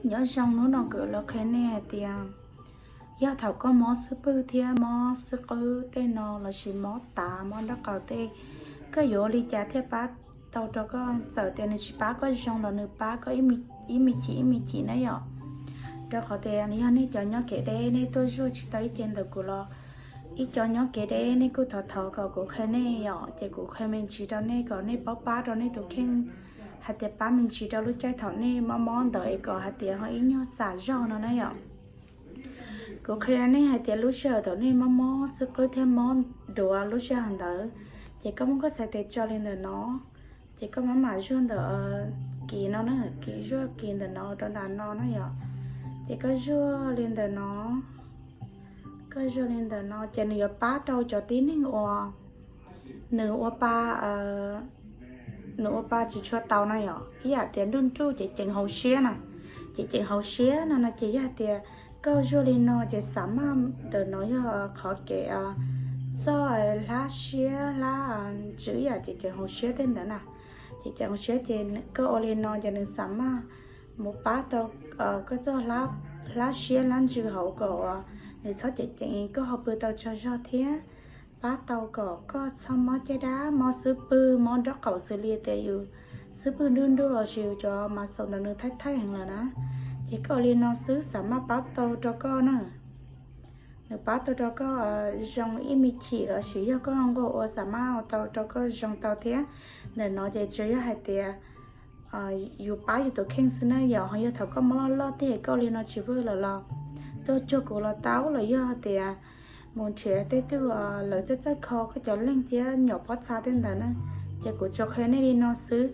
Nyob zoo, hnub no kuv los qhia nej hais tias yog thaum koj mob xub pwg thiab mob xub qwb tej no lossis mob tav mob nraub qaum tej, koj yuav ua li cas thiaj pab tau rau koj? Txawm tias nws tsis pab koj zoo los nws pab koj ib me chim ib me chim na yom. Rau qhov tias yog nej cov nyob kev deb nej tuaj zuaj tsis tau ib ce ntawm kuv los, ib cov nyob kev deb nej kuj thov thov kom kuv qhia nej yom, ces kuv qhia me ntsis rau nej kom nej paub pab rau nej tus kheej, hais tias pab me ntsis rau lub caij thaum nej mob mob ntawd es kom hais tias ho ib nyuag xam zog no na yom. Kuv qhia nej hais tias lub sij hawm thaum nej mob mob xub qwb thiab mob duav lub sij hawm ntawd, ces koj muab koj txhais tes tso li ntawm no, ces koj mam mam zuaj ntawm kis no na, kis zuaj kis ntawm no rau nram no na yom. Ces koj zuaj li ntawm no, koj zuaj li ntawm no ces nws yuav pab rau cov tib neeg uas nws ua pa, nws ua pa tsis tshua tau na yom, ib yam tias nruj nruj ces ceev hauv siab na, ces ceev hauv siab no no ces yog hais tias koj zuaj li no ces xam maj ntawm no yog qhov kev txoj hlab siab hlab ntsws ib yam ces ceev hauv siab tej ntawd na. Ces ceev hauv siab ces koj ua li no ces nws xam maj mus pab tau koj txoj hlab siab hlab ntsws hauv kom nws txhob ceev ceev koj ho pw tau tsaug zog thiab pab tau kom koj txhob mob caj dab mob xub pwg mob nraub qaum xws li tias yus xub pwg nruj nruj lossis yus cov mas xaus ntawd nws thaij thaij heev lawm na. Ces koj ua li no xwb xam maj pab tau rau koj na. Nws pab tau rau koj zoo ib me chim lossis yog koj nquag ua xam maj tau rau koj zoo tau thiab. Ntawm no ces tsuas yog hais tias yus pab yus tus kheej xwb na yom. Ho yog thaum koj mob loj loj tiag koj ua li no tsis vwm lawm los tuaj cuag kuv los tau, los yog tias mus nrhiav tej tug lawv txawj txawj kho koj cov leeg thiab nyuam pob txha tej ntawd na. Ces kuv tsuas qhia nej li no xwb.